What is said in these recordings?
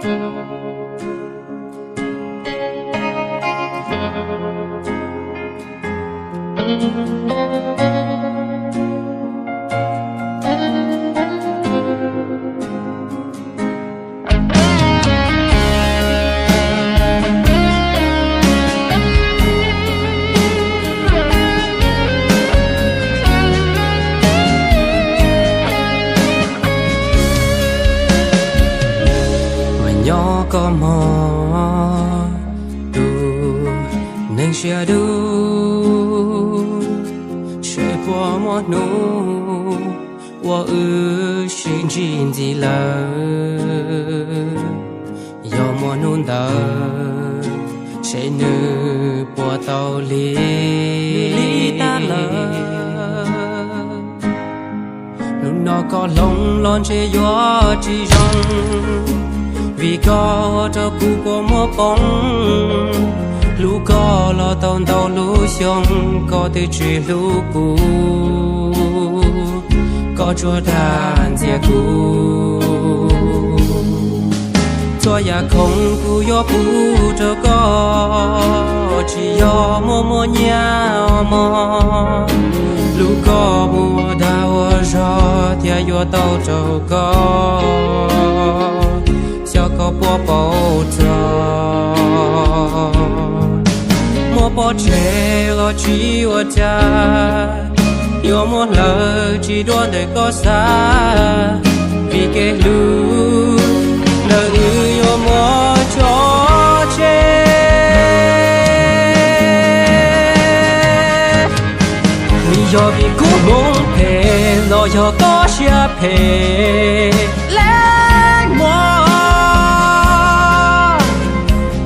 Mas nyob koj mog, tus neeg siab dub, seb puas muaj hnub uas wb sib ntsib ntxiv lawm. Yog muaj hnub ntawd, seb nws puas tau lig, lig tag lawm. Hnub no koj hloov los ntshe yuav tsis zoo, vim koj ua rau kuv kua muag poob. Hlub koj los tau ntau lub xyoo, koj twb tsis hlub kuv, koj tsuas dag ntxias kuv. Txhua yam khoom kuv yuav pub rau koj, tsis yog muaj muaj nyiaj os mog. Hlub koj mus ua dag ua zog thiaj yuav tau rau koj, xyov koj puas paub txog. Muaj pov tseg los tsis ua cas, yuav muab hlawv tsis dua ntawm koj xav, vim kev hlub ntawm wb yuav muab tso tseg. Nws yog vim kuv hmoov phem los yog koj siab phem leej muam.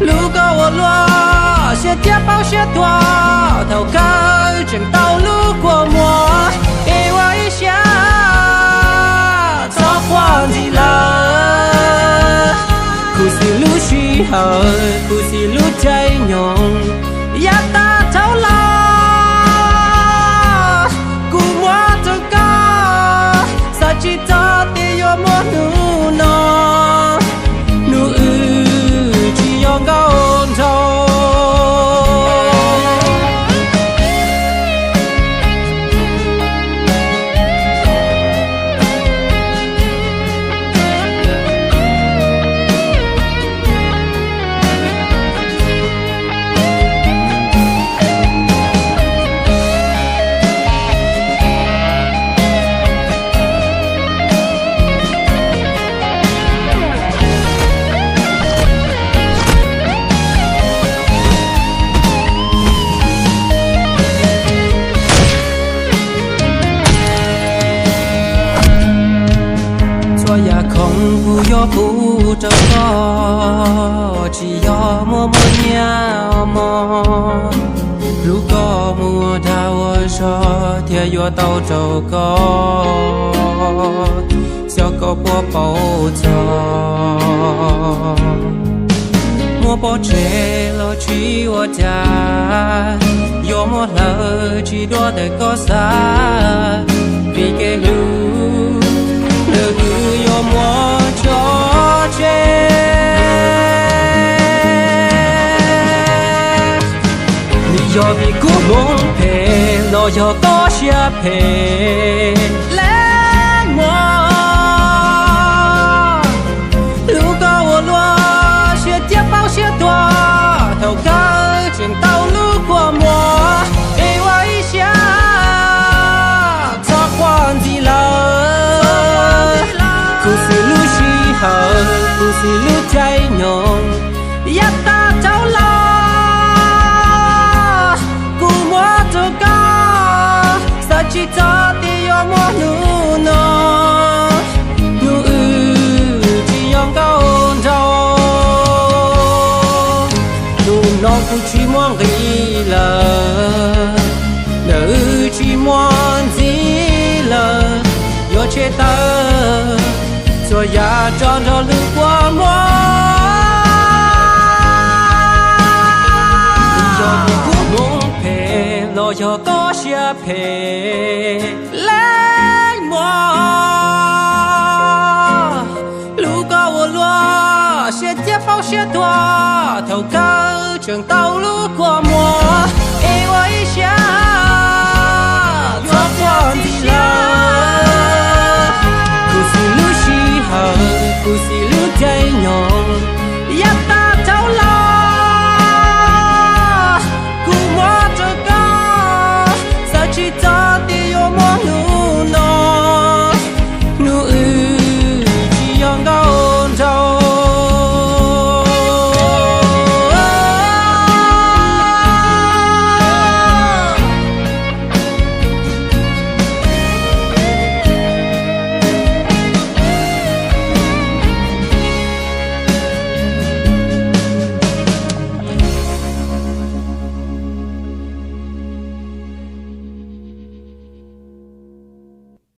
Hlub koj ua luaj siab thiab paub siab tuag, thaum kawg tseem tau lub kua muag, es ua ib siab txhob quaj ntxiv lawm. Khuv xim lub sij hawm, khuv xim lub caij nyoog, yav tag dhau los kuv muab rau koj, xav tsis txog tias yuav muaj hnub no, hnub wb tsis yog nkauj nraug. Txhua yam khoom kuv yuav pub rau koj, tsis yog muaj muaj nyiaj mog. Hlub koj mus ua dag ua zog thiaj yuav tau rau koj, xyov koj puas paub txog. Muab pov tseg los tsis ua cas, yuav muab hlawv tsis dua ntawm koj xav, vim kev hlub ntawm wb yuav muab tso tseg. Nws yog vim kuv hmoov phem los yog koj siab phem leej muam. Hlub koj ua luaj siab thiab paub siab tuag, thaum kawg tseem tau lub kua muag, es ua ib siab txhob quaj ntxiv lawm. Khuv xim lub sij hawm, khuv xim lub caij nyoog, yav tag dhau los kuv muab rau koj, xav tsis txog tias yuav muaj hnub no, hnub wb tsis yog nkauj nraug. Hnub no kuv tsis muaj nqis lawm, ntawm wb tsis muaj ntxiv lawm, yuav tshem tawm txhua yam tso nrog lub kua muag. Yog vim kuv hmoov phem los yog koj siab phem leej muam. Hlub koj ua luaj siab siab tuag, thaum kawg tseem tau lub kua